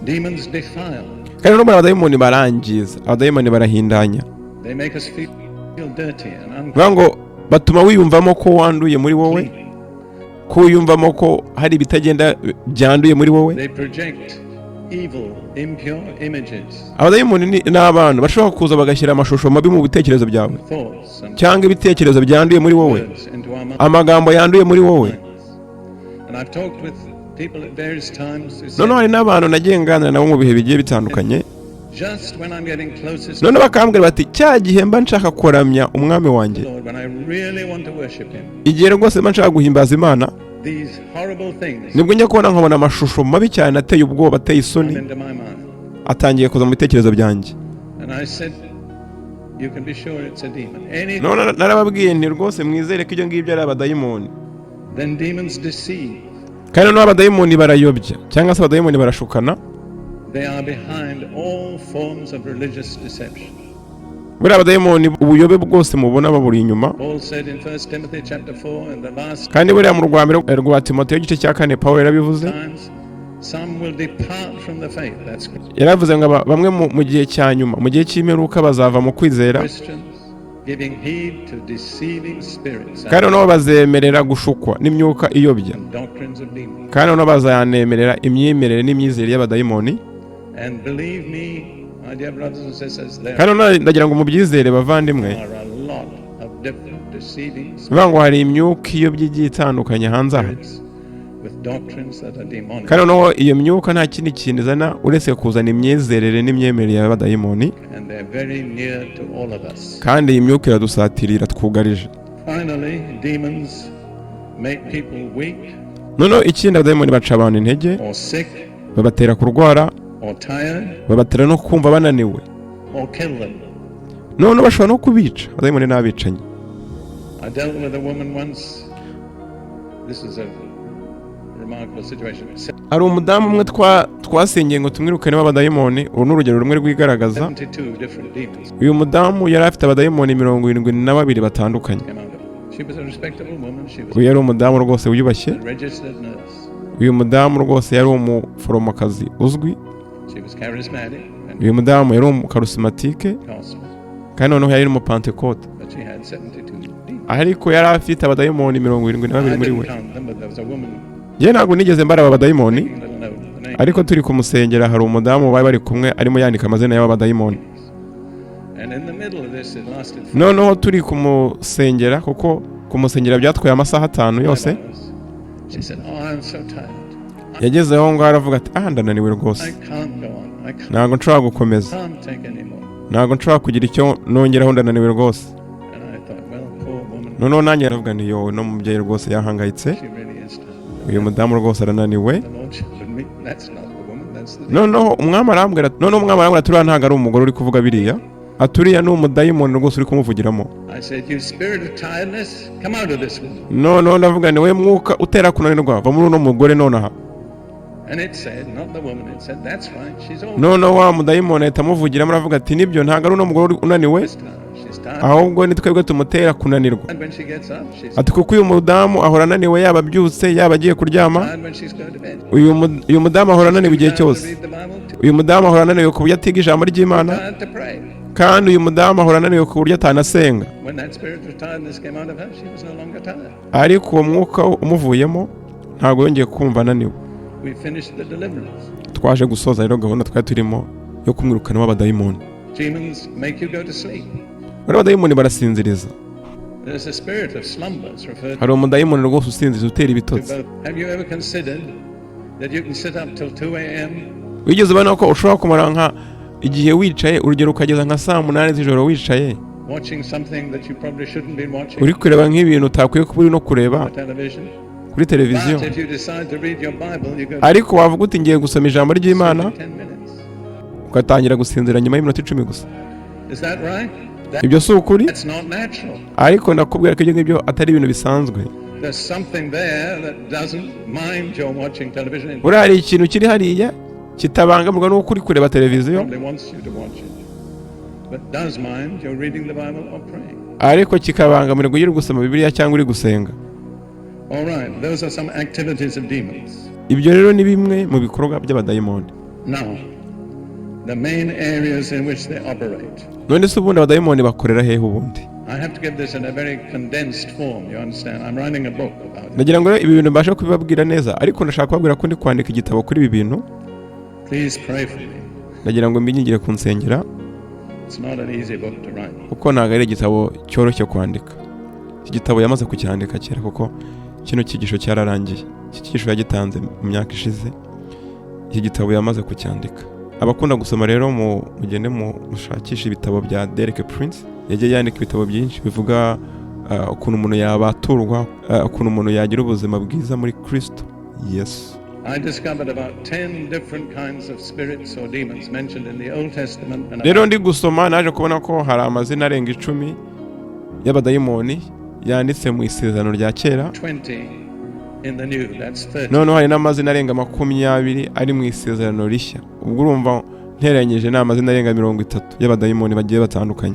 [SPEAKER 2] demons defile.
[SPEAKER 1] Kandi no abadayimoni barangiza, abadayimoni barahindanya.
[SPEAKER 2] They make us feel dirty and
[SPEAKER 1] Bivuga ngo batuma wiyumvamo ko wanduye muri wowe,
[SPEAKER 2] unclean.
[SPEAKER 1] ko wiyumvamo ko hari ibitagenda byanduye muri wowe.
[SPEAKER 2] They project evil, impure images,
[SPEAKER 1] Abadayimoni ni abantu bashobora kuza bagashyira amashusho mabi mu bitekerezo byawe
[SPEAKER 2] thoughts, and
[SPEAKER 1] cyangwa ibitekerezo byanduye muri wowe,
[SPEAKER 2] words into our minds.
[SPEAKER 1] amagambo yanduye muri wowe.
[SPEAKER 2] And I've talked with people at various times who
[SPEAKER 1] Noneho hari
[SPEAKER 2] said,
[SPEAKER 1] n'abantu nagiye nganira nabo mu bihe bigiye bitandukanye,
[SPEAKER 2] just when I'm getting closest to
[SPEAKER 1] noneho bakambwira bati: "Cya gihe mba nshaka kuramya umwami wanjye,
[SPEAKER 2] the Lord, when I really want to worship Him,
[SPEAKER 1] igihe rwose mba nshaka guhimbaza Imana,
[SPEAKER 2] these horrible things
[SPEAKER 1] nibwo njya kubona nkabona amashusho mabi cyane, ateye ubwoba, ateye isoni,
[SPEAKER 2] come into my mind."
[SPEAKER 1] atangiye kuza mu bitekerezo byanjye."
[SPEAKER 2] And I said, "You can be sure it's a demon." Any
[SPEAKER 1] None narababwiye nti: "Rwose mwizere ko ibyo ngibyo ari abadayimoni."
[SPEAKER 2] Then demons deceive.
[SPEAKER 1] Kandi noneho abadayimoni barayobya, cyangwa se abadayimoni barashukana.
[SPEAKER 2] They are behind all forms of religious deception.
[SPEAKER 1] Buriya abadayimoni, ubuyobe bwose mubona, baburi inyuma.
[SPEAKER 2] Paul said in 1 Timothy chapter 4, in the last
[SPEAKER 1] Kandi buriya mu rwa mbere rwa Timoteyo igice cya 4, Pawulo yarabivuze.
[SPEAKER 2] times, some will depart from the faith. That's
[SPEAKER 1] Yaravuze ngo bamwe mu gihe cya nyuma, mu gihe cy'imperuka, bazava mu kwizera,
[SPEAKER 2] Christians, giving heed to deceiving spirits
[SPEAKER 1] kandi noneho bazemerera gushukwa n'imyuka iyobya,
[SPEAKER 2] and doctrines of demons.
[SPEAKER 1] kandi noneho bazanemerera imyemerere n'imyizerere y'abadayimoni.
[SPEAKER 2] And believe me, my dear brothers and sisters, there
[SPEAKER 1] Kandi noneho ndagira ngo mubyizere, bavandimwe,
[SPEAKER 2] are a lot of different deceiving
[SPEAKER 1] bivuga ngo hari imyuka iyobya igiye itandukanye hanze aha,
[SPEAKER 2] spirits with doctrines that are demonic.
[SPEAKER 1] kandi noneho iyo myuka nta kindi kintu izana uretse kuzana imyizerere n'imyemerere y'abadayimoni.
[SPEAKER 2] And they're very near to all of us.
[SPEAKER 1] Kandi iyi myuka iradusatirira, twugarije.
[SPEAKER 2] Finally, demons make people weak
[SPEAKER 1] Noneho ikindi, abadayimoni baca abantu intege,
[SPEAKER 2] or sick
[SPEAKER 1] babatera kurwara,
[SPEAKER 2] or tired
[SPEAKER 1] babatera no kumva bananiwe,
[SPEAKER 2] or kill them.
[SPEAKER 1] Noneho bashobora no kubica. Abadayimoni ni abicanyi.
[SPEAKER 2] I dealt with a woman once. This is a remarkable situation.
[SPEAKER 1] Hari umudamu umwe twasengeye ngo tumwirukanemo abadayimoni. Uru ni urugero rumwe rwigaragaza.
[SPEAKER 2] 72 different demons
[SPEAKER 1] Uyu mudamu yari afite abadayimoni 72 batandukanye.
[SPEAKER 2] came out of her. She was a respectable woman. She was
[SPEAKER 1] Uyu yari umudamu rwose wiyubashye.
[SPEAKER 2] a registered nurse.
[SPEAKER 1] Uyu mudamu rwose yari umuforomokazi uzwi.
[SPEAKER 2] She was charismatic and
[SPEAKER 1] Uyu mudamu yari umucharismatique,
[SPEAKER 2] gospel,
[SPEAKER 1] kandi noneho yari n'umupantekote,
[SPEAKER 2] but she had 72 demons.
[SPEAKER 1] ariko yari afite abadayimoni 72
[SPEAKER 2] I
[SPEAKER 1] muri we.
[SPEAKER 2] didn't count them, but there was a woman
[SPEAKER 1] Njye ntabwo nigeze mbara aba badayimoni,
[SPEAKER 2] taking a little note of the name.
[SPEAKER 1] ariko turi kumusengera hari umudamu bari bari kumwe arimo yandika amazina y'aba badayimoni.
[SPEAKER 2] And in the middle of this, it lasted
[SPEAKER 1] Noneho turi kumusengera, kuko kumusengera byatwaye amasaha 5
[SPEAKER 2] 5
[SPEAKER 1] yose,
[SPEAKER 2] hours. She said, "Oh, I'm so tired.
[SPEAKER 1] yageze aho ngaho aravuga ati: "Ah, ndananiwe rwose.
[SPEAKER 2] I can't go on. I can't
[SPEAKER 1] Ntabwo nshobora gukomeza.
[SPEAKER 2] take any more."
[SPEAKER 1] Ntabwo nshobora kugira icyo nongeraho, ndananiwe rwose."
[SPEAKER 2] And I thought, well, poor woman,
[SPEAKER 1] Noneho nanjye aravuga nti: "Yowe, no mubyeyi rwose yahangayitse.
[SPEAKER 2] she really is tired."
[SPEAKER 1] Uyu mudamu rwose arananiwe."
[SPEAKER 2] The Lord showed me that's not the woman, that's the demon.
[SPEAKER 1] Noneho umwami arambwira ati: "Uriya ntabwo ari umugore uri kuvuga biriya," ati: "Uriya ni umudayimoni rwose uri kumuvugiramo."
[SPEAKER 2] I said, "You spirit of tiredness, come out of this woman."
[SPEAKER 1] Noneho ndavuga ni: "We mwuka utera kunanirwa, va muri uno mugore nonaha."
[SPEAKER 2] And it said, not the woman, it said, "That's right, she's always
[SPEAKER 1] Noneho wa mudayimoni ahita amuvugiramo, aravuga ati: "Nibyo, ntabwo ari uno mugore unaniwe,
[SPEAKER 2] tired. She's tired
[SPEAKER 1] ahubwo ni twebwe tumutera kunanirwa."
[SPEAKER 2] when she gets up, she's
[SPEAKER 1] Ati: "Kuko uyu mudamu ahora ananiwe, yaba abyutse, yaba agiye kuryama.
[SPEAKER 2] tired when she's going to bed.
[SPEAKER 1] Uyu mudamu ahora ananiwe igihe
[SPEAKER 2] Tired to
[SPEAKER 1] cyose.
[SPEAKER 2] read the Bible, too
[SPEAKER 1] Uyu mudamu ahora ananiwe ku buryo atiga ijambo ry'Imana,
[SPEAKER 2] tired to pray."
[SPEAKER 1] kandi uyu mudamu ahora ananiwe ku buryo atanasenga."
[SPEAKER 2] When that spirit of tiredness came out of her, she was no longer tired.
[SPEAKER 1] Ariko uwo mwuka umuvuyemo, ntabwo yongeye kumva ananiwe.
[SPEAKER 2] We finished the deliverance.
[SPEAKER 1] Twaje gusoza rero gahunda twari turimo yo kumwirukanamo abadayimoni.
[SPEAKER 2] Demons make you go to sleep.
[SPEAKER 1] Bariya abadayimoni barasinziriza.
[SPEAKER 2] There's a spirit of slumber. It's referred
[SPEAKER 1] Hari umudayimoni rwose usinziriza, utera
[SPEAKER 2] to
[SPEAKER 1] ibitotsi.
[SPEAKER 2] both. Have you ever considered that you can sit up till 2 a.m.
[SPEAKER 1] Wigeze ubona ko ushobora kumara nka igihe wicaye, urugero ukageza nka saa 8 z'ijoro wicaye,
[SPEAKER 2] watching something that you probably shouldn't be watching
[SPEAKER 1] uri kureba nk'ibintu utakwiye kuba uri no kureba
[SPEAKER 2] on television?
[SPEAKER 1] kuri televiziyo?
[SPEAKER 2] But if you decide to read your Bible, you go to
[SPEAKER 1] Ariko wavuga uti: "Ngiye gusoma ijambo ry'Imana,"
[SPEAKER 2] sleep in 10 minutes.
[SPEAKER 1] ugatangira gusinzira nyuma y'iminota 10 gusa.
[SPEAKER 2] Is that right?
[SPEAKER 1] Ibyo si ukuri?
[SPEAKER 2] That's not natural.
[SPEAKER 1] Ariko ndakubwira ko ibyo ngibyo atari ibintu bisanzwe.
[SPEAKER 2] There's something there that doesn't mind your watching television. It
[SPEAKER 1] Buriya hari ikintu kiri hariya kitabangamirwa n'uko uri kureba televiziyo,
[SPEAKER 2] probably wants you to watch it, but does mind you're reading the Bible or praying.
[SPEAKER 1] ariko kikabangamirwa iyo uri gusoma Bibiliya cyangwa uri gusenga.
[SPEAKER 2] All right, those are some activities of demons.
[SPEAKER 1] Ibyo rero ni bimwe mu bikorwa by'abadayimoni.
[SPEAKER 2] Now, The main areas in which they operate.
[SPEAKER 1] None se ubundi abadayimoni bakorera hehe ubundi?
[SPEAKER 2] I have to give this in a very condensed form, you understand? I'm writing a book about it.
[SPEAKER 1] Ndagira ngo rero ibi bintu mbashe kubibabwira neza, ariko ndashaka kubabwira ko ndi kwandika igitabo kuri ibi bintu.
[SPEAKER 2] Please pray for me.
[SPEAKER 1] Ndagira ngo mbinyingire kunsengera.
[SPEAKER 2] It's not an easy book to write.
[SPEAKER 1] Kuko ntabwo ari igitabo cyoroshye kwandika. Iki gitabo yamaze kucyandika kera, kuko kino cyigisho cyararangiye. Iki cyigisho yagitanze mu myaka ishize. Iki gitabo yamaze kucyandika. Abakunda gusoma rero mugende mushakishe ibitabo bya Derek Prince. Yagiye yandika ibitabo byinshi bivuga ukuntu umuntu yabaturwa, ukuntu umuntu yagira ubuzima bwiza muri Kristo Yesu.
[SPEAKER 2] I discovered about 10 different kinds of spirits or demons mentioned in the Old Testament and
[SPEAKER 1] Rero
[SPEAKER 2] about
[SPEAKER 1] ndi gusoma naje kubona ko hari amazina arenga 10 y'abadayimoni yanditse mu Isezerano rya Kera.
[SPEAKER 2] 20 in the New. That's 30.
[SPEAKER 1] Noneho hari n'amazina arenga 20 ari mu Isezerano Rishya. Ubwo urumva nteranyije ni amazina arenga 30 y'abadayimoni bagiye batandukanye.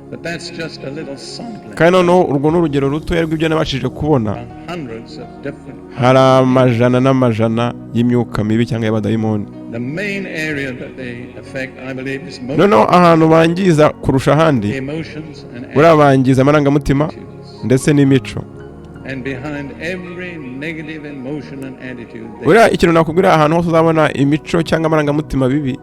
[SPEAKER 2] But that's just a little sampling.
[SPEAKER 1] Kandi noneho urwo ni urugero rutoya rw'ibyo nabashije kubona.
[SPEAKER 2] There are hundreds of different.
[SPEAKER 1] Hari amajana n'amajana y'imyuka mibi cyangwa y'abadayimoni.
[SPEAKER 2] The main area that they affect, I believe, is
[SPEAKER 1] Noneho ahantu bangiza kurusha ahandi,
[SPEAKER 2] emotions and
[SPEAKER 1] buriya bangiza amarangamutima
[SPEAKER 2] attitudes.
[SPEAKER 1] ndetse n'imico.
[SPEAKER 2] And behind every negative emotion and attitude, there
[SPEAKER 1] Buriya ikintu nakubwira, ahantu hose uzabona imico cyangwa amarangamutima bibi,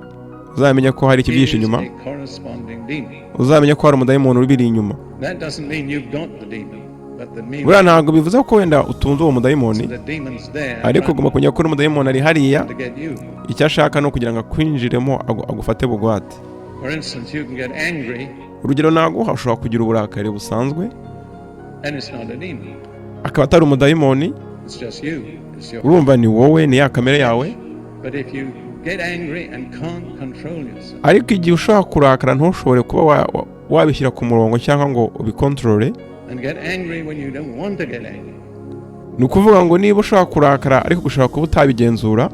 [SPEAKER 1] uzamenya ko hari ikibyihishe
[SPEAKER 2] is
[SPEAKER 1] inyuma.
[SPEAKER 2] a corresponding demon.
[SPEAKER 1] Uzamenya ko hari umudayimoni ubiri inyuma.
[SPEAKER 2] That doesn't mean you've got the demon, but that means
[SPEAKER 1] Buriya ntabwo bivuze ko wenda utunze uwo mudayimoni,
[SPEAKER 2] the demon's there
[SPEAKER 1] ariko ugomba kumenya ko n'umudayimoni ari hariya.
[SPEAKER 2] trying to get you.
[SPEAKER 1] Icyo ashaka ni ukugira ngo akwinjiremo, agufate bugwate.
[SPEAKER 2] For instance, you can get angry
[SPEAKER 1] Urugero naguha, ushobora kugira uburakari busanzwe,
[SPEAKER 2] and it's not a demon.
[SPEAKER 1] akaba atari umudayimoni.
[SPEAKER 2] It's just you. It's your
[SPEAKER 1] Urumva ni wowe, ni ya kamere yawe.
[SPEAKER 2] But if you get angry and can't control yourself,
[SPEAKER 1] Ariko igihe ushobora kurakara ntushobore kuba wabishyira ku murongo cyangwa ngo ubikontorore,
[SPEAKER 2] and get angry when you don't want to get angry,
[SPEAKER 1] ni ukuvuga ngo niba ushobora kurakara ariko ushobora kuba utabigenzura,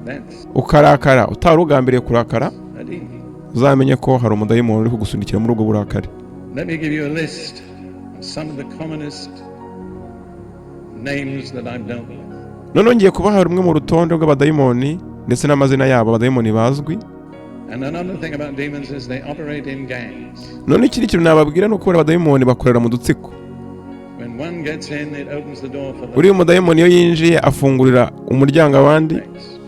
[SPEAKER 2] that's
[SPEAKER 1] ukarakara utari ugambiriye kurakara,
[SPEAKER 2] a demon.
[SPEAKER 1] uzamenye ko hari umudayimoni uri kugusunikira muri ubwo burakari.
[SPEAKER 2] Let me give you a list of some of the commonest names that I've dealt with.
[SPEAKER 1] Noneho ngiye kubaha rumwe mu rutonde rw'abadayimoni ndetse n'amazina yabo, abadayimoni bazwi.
[SPEAKER 2] And another thing about demons is they operate in gangs.
[SPEAKER 1] None ikindi kintu nababwira ni uko abadayimoni bakorera mu dutsiko.
[SPEAKER 2] When one gets in, it opens the door for the
[SPEAKER 1] Uriya mudayimoni iyo yinjiye afungurira umuryango abandi.
[SPEAKER 2] next.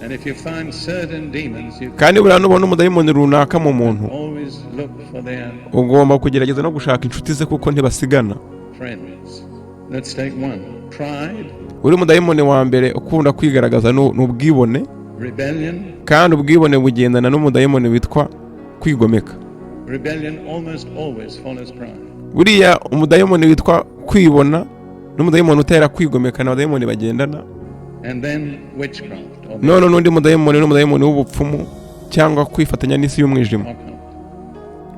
[SPEAKER 2] And if you find certain demons, you
[SPEAKER 1] Kandi buriya nubona umudayimoni runaka mu muntu,
[SPEAKER 2] always look for their
[SPEAKER 1] ugomba kugerageza no gushaka inshuti ze, kuko ntibasigana.
[SPEAKER 2] friends. Let's take one. Pride,
[SPEAKER 1] Uri mudayimoni wa mbere ukunda kwigaragaza ni ubwibone.
[SPEAKER 2] Rebellion.
[SPEAKER 1] Kandi ubwibone bugendana n'umudayimoni witwa kwigomeka.
[SPEAKER 2] Rebellion almost always follows pride.
[SPEAKER 1] Buriya umudayimoni witwa kwibona n'umudayimoni utera kwigomeka ni abadayimoni bagendana.
[SPEAKER 2] And then witchcraft or the
[SPEAKER 1] None n'undi mudayimoni n'umudayimoni w'ubupfumu cyangwa kwifatanya n'isi y'umwijima.
[SPEAKER 2] Occult.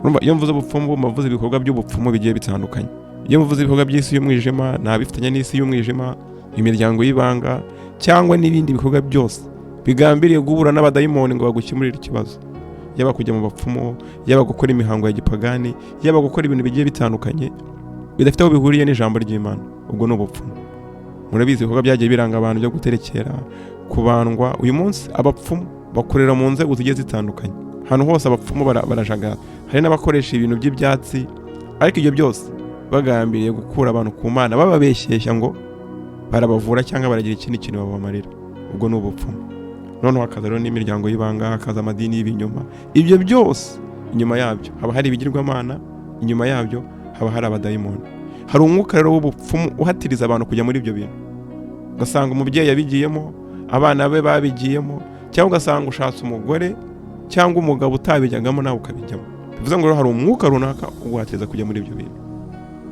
[SPEAKER 1] Urumva iyo mvuze ubupfumu mba mvuze ibikorwa by'ubupfumu bigiye bitandukanye. Iyo mvuze ibikorwa by'isi y'umwijima ni abifatanya n'isi y'umwijima, imiryango y'ibanga cyangwa n'ibindi bikorwa byose bigambiriye guhura n'abadayimoni ngo bagukemurire ikibazo, yaba kujya mu bapfumu, yaba gukora imihango ya gipagani, yaba gukora ibintu bigiye bitandukanye bidafite aho bihuriye n'ijambo ry'Imana, ubwo ni ubupfumu. Murabizi ibikorwa byagiye biranga abantu byo guterekera, kubandwa. Uyu munsi abapfumu bakorera mu nzego zigiye zitandukanye, ahantu hose abapfumu barajagara. Hari n'abakoresha ibintu by'ibyatsi, ariko ibyo byose bagambiriye gukura abantu ku Mana, bababeshyeshya ngo barabavura cyangwa baragira ikindi kintu babamarira. Ubwo ni ubupfumu. Noneho hakaza rero n'imiryango y'ibanga, hakaza amadini y'ibinyoma. Ibyo byose inyuma yabyo haba hari ibigirwamana, inyuma yabyo haba hari abadayimoni. Hari umwuka rero w'ubupfumu uhatiriza abantu kujya muri ibyo bintu, ugasanga umubyeyi yabigiyemo, abana be babigiyemo, cyangwa ugasanga ushatse umugore cyangwa umugabo utabijyagamo, nawe ukabijyamo. Bivuze ngo rero hari umwuka runaka uguhatiriza kujya muri ibyo bintu.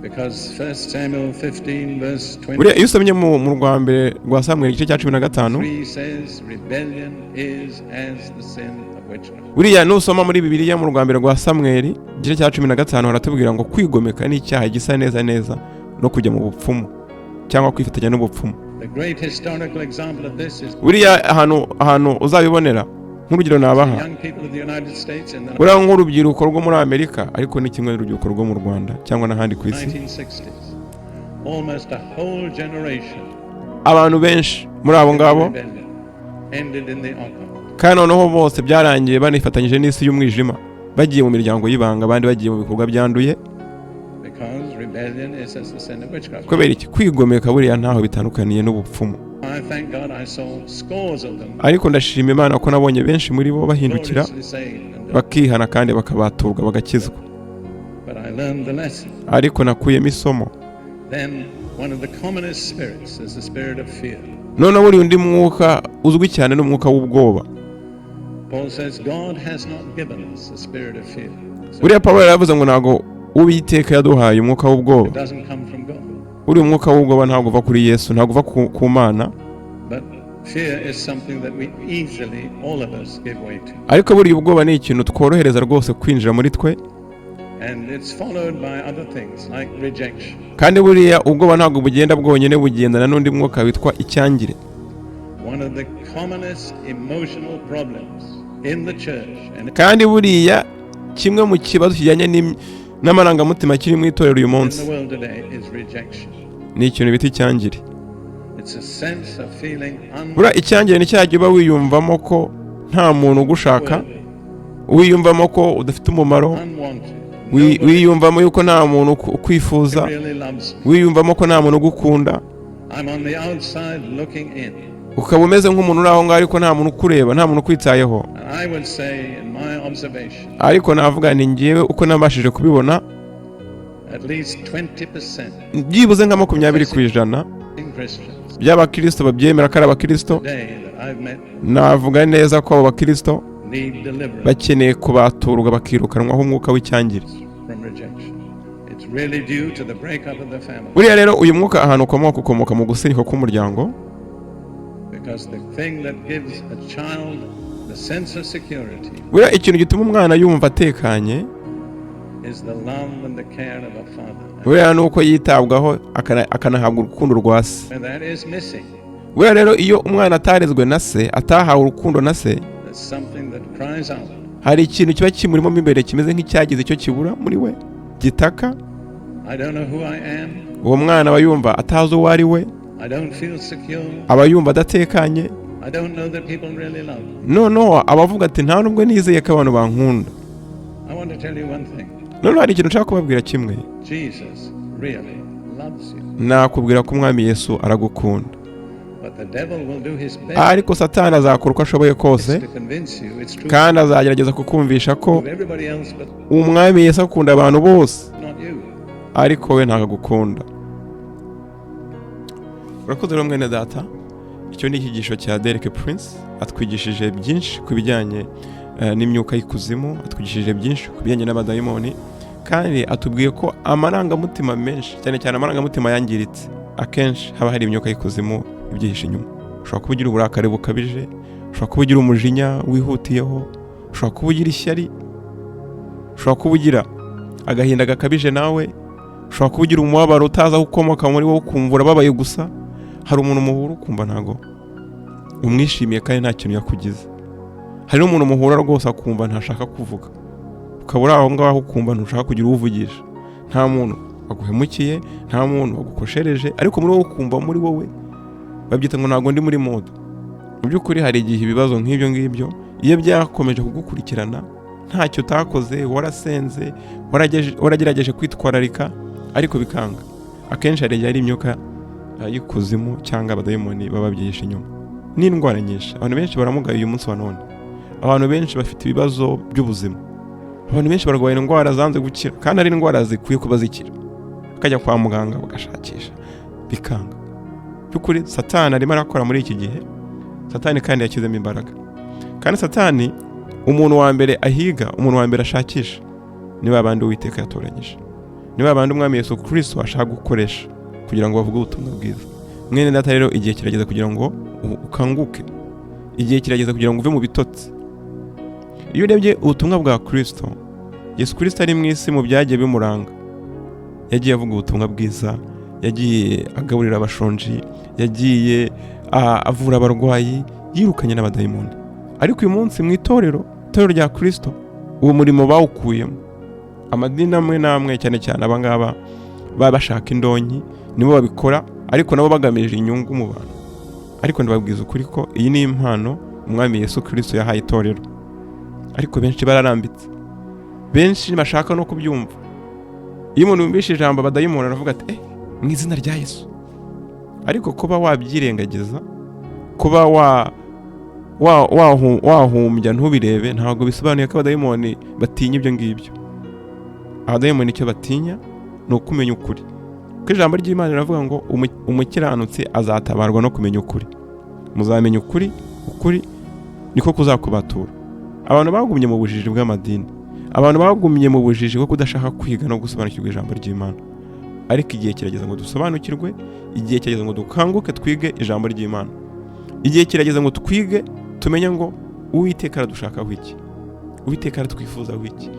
[SPEAKER 2] Because 1 Samuel 15, verse
[SPEAKER 1] Buriya iyo usomye mu rwa mbere rwa Samweli igice cya 15,
[SPEAKER 2] 23 says, rebellion is as the sin of witchcraft.
[SPEAKER 1] Buriya nusoma muri Bibiliya mu rwa mbere rwa Samweli igice cya 15, haratubwira ngo kwigomeka ni icyaha gisa neza neza no kujya mu bupfumu cyangwa kwifatanya n'ubupfumu.
[SPEAKER 2] The great historical example of this is
[SPEAKER 1] Buriya ahantu uzabibonera, nk'urugero nabaha,
[SPEAKER 2] the young people of the United States in the
[SPEAKER 1] buriya nk'urubyiruko rwo muri Amerika, ariko ni kimwe n'urubyiruko rwo mu Rwanda cyangwa n'ahandi ku isi,
[SPEAKER 2] 1960s. Almost a whole generation
[SPEAKER 1] abantu benshi muri abo ngabo
[SPEAKER 2] rebellion ended in the occult.
[SPEAKER 1] Kandi noneho bose byarangiye banifatanyije n'isi y'umwijima, bagiye mu miryango y'ibanga, abandi bagiye mu bikorwa byanduye.
[SPEAKER 2] Because rebellion is as the sin of witchcraft.
[SPEAKER 1] Kubera iki? Kwigomeka buriya ntaho bitandukaniye n'ubupfumu.
[SPEAKER 2] I thank God I saw scores of them
[SPEAKER 1] Ariko ndashima Imana ko nabonye benshi muri bo bahindukira,
[SPEAKER 2] gloriously saved.
[SPEAKER 1] bakihana kandi bakabaturwa, bagakizwa.
[SPEAKER 2] But I learned the lesson.
[SPEAKER 1] Ariko nakuyemo isomo.
[SPEAKER 2] Then one of the commonest spirits is the spirit of fear.
[SPEAKER 1] Noneho buriya undi mwuka uzwi cyane ni umwuka w'ubwoba.
[SPEAKER 2] Paul says God has not given us a spirit of fear. So
[SPEAKER 1] Buriya Pawulo yaravuze ngo ntabwo Uwiteka yaduhaye umwuka w'ubwoba.
[SPEAKER 2] it doesn't come from God.
[SPEAKER 1] Buriya umwuka w'ubwoba ntabwo uva kuri Yesu, ntabwo uva ku Mana.
[SPEAKER 2] But fear is something that we easily, all of us, give way to.
[SPEAKER 1] Ariko buriya ubwoba ni ikintu tworohereza rwose kwinjira muri twe.
[SPEAKER 2] And it's followed by other things like rejection.
[SPEAKER 1] Kandi buriya ubwoba ntabwo bugenda bwonyine, bugendana n'undi mwuka witwa icyangire.
[SPEAKER 2] One of the commonest emotional problems in the church and
[SPEAKER 1] Kandi buriya kimwe mu kibazo kijyanye n'amarangamutima kiri mu itorero uyu
[SPEAKER 2] in
[SPEAKER 1] munsi
[SPEAKER 2] the world today is rejection.
[SPEAKER 1] ni ikintu bita icyangire.
[SPEAKER 2] It's a sense of feeling
[SPEAKER 1] Buriya icyangire ni cya gihe uba wiyumvamo ko nta muntu ugushaka,
[SPEAKER 2] unworthy,
[SPEAKER 1] wiyumvamo ko udafite umumaro,
[SPEAKER 2] unwanted. Nobody
[SPEAKER 1] wiyumvamo yuko nta muntu ukwifuza,
[SPEAKER 2] really loves me.
[SPEAKER 1] wiyumvamo ko nta muntu ugukunda.
[SPEAKER 2] I'm on the outside looking in.
[SPEAKER 1] Ukaba umeze nk'umuntu uri aho ngaho ariko nta muntu ukureba, nta muntu ukwitayeho.
[SPEAKER 2] And I would say, in my observation,
[SPEAKER 1] Ariko navuga ni ngewe uko nabashije kubibona,
[SPEAKER 2] at least 20%
[SPEAKER 1] byibuze nka 20%
[SPEAKER 2] in Christians
[SPEAKER 1] by'abakirisito babyemera ko ari abakirisito,
[SPEAKER 2] today that I've met
[SPEAKER 1] navuga neza ko abo bakirisito
[SPEAKER 2] need deliverance
[SPEAKER 1] bakeneye kubaturwa, bakirukanwaho umwuka w'icyangire.
[SPEAKER 2] from rejection. It's really due to the breakup of the family
[SPEAKER 1] Buriya rero uyu mwuka ahantu ukomoka mu gusenyuka k'umuryango.
[SPEAKER 2] because the thing that gives a child the sense of security
[SPEAKER 1] Buriya ikintu gituma umwana yumva atekanye
[SPEAKER 2] is the love and the care of a father.
[SPEAKER 1] buriya ni uko yitabwaho, akanahabwa urukundo rwa se.
[SPEAKER 2] And that is missing.
[SPEAKER 1] Buriya rero iyo umwana atarezwe na se, atahawe urukundo na se,
[SPEAKER 2] There's something that cries out.
[SPEAKER 1] hari ikintu kiba kimurimo mo imbere kimeze nk'icyagize icyo kibura muri we, gitaka.
[SPEAKER 2] I don't know who I am.
[SPEAKER 1] Uwo mwana aba yumva atazi uwo ari we.
[SPEAKER 2] I don't feel secure.
[SPEAKER 1] Aba yumva adatekanye.
[SPEAKER 2] I don't know that people really love me.
[SPEAKER 1] Noneho aba avuga ati: "Nta nubwo nizeye ko abantu bankunda."
[SPEAKER 2] I want to tell you one thing.
[SPEAKER 1] Noneho hari ikintu nshaka kubabwira kimwe.
[SPEAKER 2] Jesus really loves you.
[SPEAKER 1] Nakubwira ko Umwami Yesu aragukunda.
[SPEAKER 2] But the devil will do his best
[SPEAKER 1] Ariko Satani azakora uko ashoboye kose
[SPEAKER 2] to convince you it's true
[SPEAKER 1] kandi azagerageza kukumvisha ko
[SPEAKER 2] of everybody else but
[SPEAKER 1] Umwami Yesu akunda abantu bose,
[SPEAKER 2] not you.
[SPEAKER 1] ariko we ntabwo agukunda. Urakoze rero mwene data. Icyo ni icyigisho cya Derek Prince. Atwigishije byinshi ku bijyanye n'imyuka y'ikuzimu, atwigishije byinshi ku bijyanye n'abadayimoni, kandi atubwiye ko amarangamutima menshi, cyane cyane amarangamutima yangiritse, akenshi haba hari imyuka y'ikuzimu ibyihishe inyuma. Ushobora kuba ugira uburakari bukabije, ushobora kuba ugira umujinya wihutiyeho, ushobora kuba ugira ishyari, ushobora kuba ugira agahinda gakabije, nawe ushobora kuba ugira umubabaro utazi aho ukomoka muri wowe, ukumva urababaye gusa. Hari umuntu muhura ukumva ntago umwishimiye kandi nta kintu yakugize. Hari n'umuntu muhura rwose akumva ntashaka kuvuga, ukaba uri aho ngaho ukumva ntushaka kugira uwuvugisha. Nta muntu waguhemukiye, nta muntu wagukoshereje, ariko muri wowe ukumva, muri wowe babyita ngo ntabwo ndi muri mood. Mu by'ukuri hari igihe ibibazo nk'ibyo ngibyo iyo byakomeje kugukurikirana, ntacyo utakoze, warasenze, waragerageje kwitwararika ariko bikanga, akenshi hari igihe ari imyuka y'ikuzimu cyangwa abadayimoni baba babyihishe inyuma. N'indwara nyinshi, abantu benshi baramugaye uyu munsi wa none, abantu benshi bafite ibibazo by'ubuzima, abantu benshi barwaye indwara zanze gukira kandi ari indwara zikwiye kuba zikira, bakajya kwa muganga bagashakisha bikanga. By'ukuri Satani arimo arakora muri iki gihe. Satani kandi yashyizemo imbaraga, kandi Satani umuntu wa mbere ahiga, umuntu wa mbere ashakisha ni ba bandi Uwiteka yatoranyije, ni ba bandi Umwami Yesu Kirisito ashaka gukoresha kugira ngo bavuge ubutumwa bwiza. Mwene data rero, igihe kirageze kugira ngo ukanguke, igihe kirageze kugira ngo uve mu bitotsi. Iyo urebye ubutumwa bwa Kirisito, Yesu Kirisito ari mu isi, mu byagiye bimuranga, yagiye avuga ubutumwa bwiza, yagiye agaburira abashonji, yagiye avura abarwayi, yirukanye n'abadayimoni. Ariko uyu munsi mu itorero rya Kirisito, uwo murimo bawukuyemo. Amadini amwe n'amwe, cyane cyane abangaba baba bashaka indonki, nibo babikora, ariko nabo bagamije inyungu mu bantu. Ariko ndababwiza ukuri ko iyi ni impano Umwami Yesu Kirisito yahaye itorero. Ariko benshi bararambitse, benshi bashaka no kubyumva. Iyo umuntu yumvise ijambo abadayimoni aravuga ati mu izina rya Yesu. Ariko kuba wabyirengagiza, kuba wahumbya ntubirebe, ntabwo bisobanuye ko abadayimoni batinya ibyo ngibyo. Abadayimoni icyo batinya ni ukumenya ukuri. Kuko ijambo ry'Imana riravuga ngo umukiranutsi azatabarwa no kumenya ukuri. Muzamenya ukuri, ukuri niko kuzakubatura. Abantu bagumye mu bujiji bw'amadini, abantu bagumye mu bujiji bwo kudashaka kwiga no gusobanukirwa ijambo ry'Imana. Ariko igihe kirageze ngo dusobanukirwe, igihe kirageze ngo dukanguke twige ijambo ry'Imana. Igihe kirageze ngo twige tumenye ngo Uwiteka aradushakaho iki, Uwiteka aratwifuzaho iki,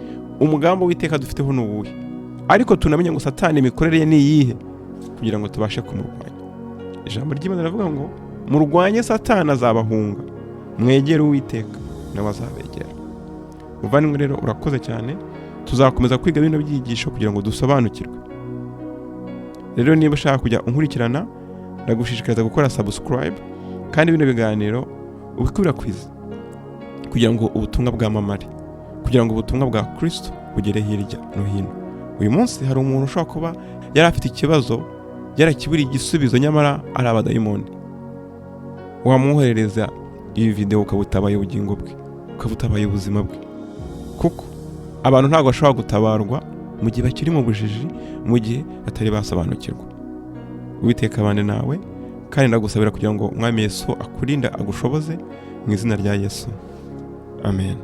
[SPEAKER 1] umugambi Uwiteka dufiteho ni uwuhe. Ariko tunamenye ngo Satani imikorere ye ni iyihe kugira ngo tubashe kumurwanya. Ijambo ry'Imana riravuga ngo murwanye Satani azabahunga, mwegere Uwiteka nawe azabegera. Muvandimwe rero urakoze cyane, tuzakomeza kwiga bino byigisho kugira ngo dusobanukirwe. Rero niba ushaka kujya unkurikirana, ndagushishikariza gukora subscribe, kandi bino biganiro ubikwirakwize kugira ngo ubutumwa bwamamare, kugira ngo ubutumwa bwa Kristo bugere hirya no hino. Uyu munsi hari umuntu ushobora kuba yari afite ikibazo, yarakiburiye igisubizo, nyamara ari abadayimoni. Wamwoherereza iyi video ukaba utabaye ubugingo bwe, ukaba utabaye ubuzima bwe. Kuko abantu ntabwo bashobora gutabarwa mu gihe bakiri mu bujiji, mu gihe batari basobanukirwa. Uwiteka abane nawe, kandi ndagusabira kugira ngo Umwami Yesu akurinde, agushoboze mu izina rya Yesu. Amen.